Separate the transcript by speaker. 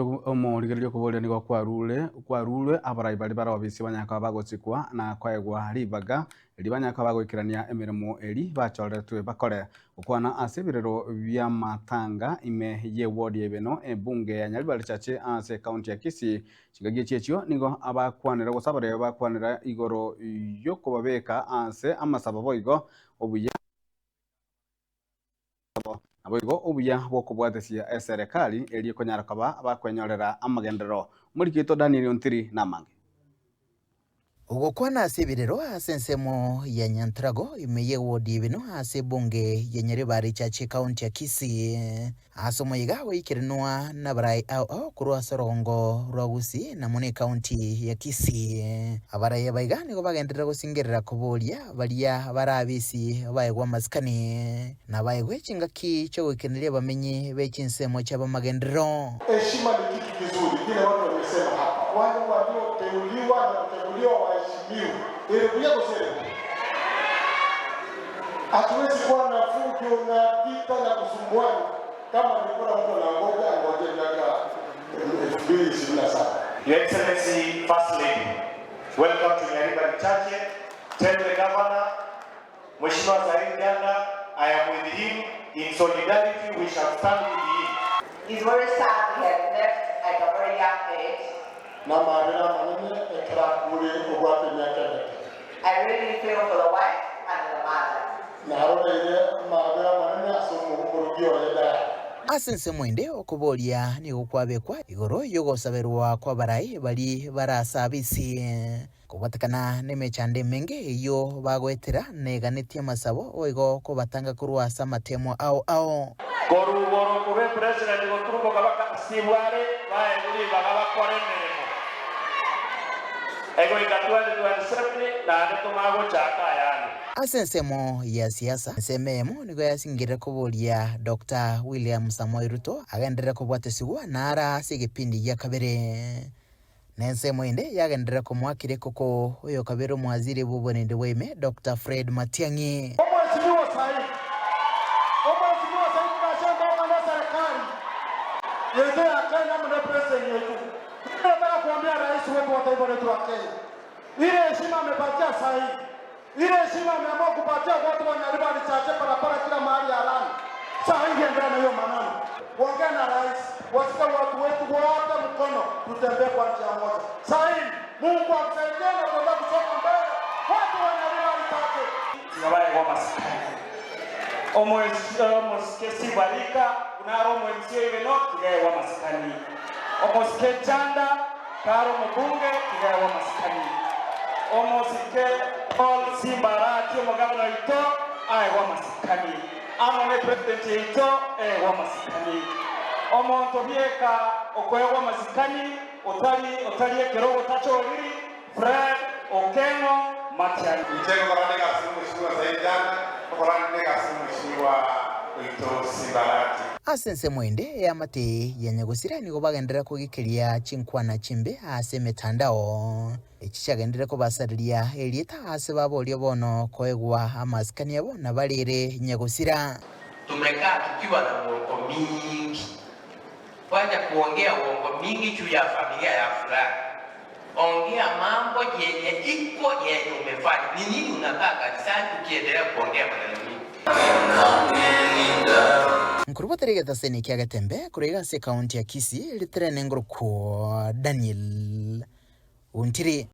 Speaker 1: Omorigereria okoboria nigo kwarure kwarurwe abarai baria bare obisi banyare koba bagosikwa na koegwa ribaga erio banyare koba bagoikerania emeremo eri bachoretwe bakore. Gokwana ase ebirero bi'amatanga ime y'eward ya Ibeno, ebunge ya Nyaribari Chache ase ecounty ya Kisii, chingaki echi echio nigo abakwanera gose abarebe bakwanera igoro y'okobabeka ase amasabo boigo obuya Naboigo obuya bw'okobwatesia eserekari eria ekonyara koba bakwenyorera amagenderero. Omoriki oito Daniel Ontiri namange.
Speaker 2: Ogokwana ase ebirero ase ensemo ya Nyantrago ime y'ewodi y'Ebino ase ebunge ya Nyaribari Church ekaunti ya Kisii. Ase omoyega goikeranwa nabarai ao ao korwa ase orogongo rwa Gusii na mono ekaunti ya Kisii. Abarai aba iga nigo bagenderera gosingerera koboria baria bare abisi baegwe amasikani, na baegwe chingaki chi'ogoikeneria abamenyi be chinsemo chi'abamagenderero.
Speaker 3: Heshima ni kitu kizuri, vile watu wamesema hapa, wale walioteuliwa na kuchaguliwa waheshimiwe. Ere buya gose ere bobe? Hatuwezi kuwa na fujo na vita na kusumbuana. Kama ni kura mtu anangoja angoje miaka 2027.
Speaker 4: Your Excellency First Lady, welcome to Nyaribari Chache. Tell the governor, Mheshimiwa Zaheer Jhanda, I am with him in solidarity, we shall stand with him.
Speaker 5: It's very sad he had left at a very young age.
Speaker 3: Namarere amanene ekero akure obwate emiaka emeke.
Speaker 5: I really feel for the wife and the mother.
Speaker 3: Naroreire amaabera amanene ase omorugi oye Daudi.
Speaker 2: Ase ensemo ende okoboria nigo kwabekwa igoro y'ogosaberwa kw'abarai baria bare ase abisi, kobwatekana nemechando emenge eyio bagoetera neganetie amasabo boigo kobatanga korwa ase amatemo ao ao.
Speaker 4: Korwa igoro korwa epresident goturuboka bakasibwa are baegwe ribaga bakore emeremo. Egoika 2027 naende tomanye gochaka ayande.
Speaker 2: Ase ensemo ya siasa, ensemo eyemo nigo yasingerire koboria Doctor William Samoei Ruto agenderere kobwatesigwa nara ase egepindi gia kabere. Na ensemo ende yagenderera komoakera ekoko oyokabere omwaziri bw'oborendi bwa ime Doctor Fred Matiang'i.
Speaker 3: Omwesimiwa Said Omwesimiwa Said Gachagua omwana eserekari yaito ya Kenya amo ne president yaito. Mimi nataka kuambia rais wetu wa taifa letu la Kenya, ile heshima amepatia Said, ile heshima ameamua kupatia watu wa Nyaribari Chache barabara kila mahali ya lami. Said endelea na hiyo maneno, ongea na rais, washike watu wetu wote mkono, tutembee kwa njia moja. Said, Mungu akusaidie na tuendelee kusonga mbele, watu wa Nyaribari Chache.
Speaker 4: Tiga baegwe amasikani. Omosike Sibarika, buna are omoensi oibeno, tiga aegwe amasikani. Omosike Chanda, kare omobunge, tiga aegwe amasikani. Omosike Paul Simbarati, omogabana oito, aegwe amasikani. Amo ne president yaito eegwe amasikani. Omonto bieka okoegwa amasikani, otari otari ekerogo tachoriri, Fred Okengo Matiang'i.
Speaker 6: Inche ngokora negasi nomweshimiwa Said Jana, ngokora negasi nomweshimiwa oito Simbarati.
Speaker 2: Ase ensemo ende, eamate ya nyagosira nigo bagenderera kogekeria chinkwana chimbe ase emetandao. Echi chiagenderire kobasareria erieta ase baboria bono koegwa amasikani abo na barere nyagosira.
Speaker 7: Tumekaa tukiwa na uongo mingi. Wacha kuongea uongo mingi juu ya familia ya fulani. Ongea mambo yenye iko yenye umefanya. Ni nini unakaa kanisani ukiendelea kuongea maneno mingi?
Speaker 2: Nkorwa tari egetaseni kia Getembe korwa iga ase ekaunti ya Kisii, ritere nengorokwo Daniel Ontiri.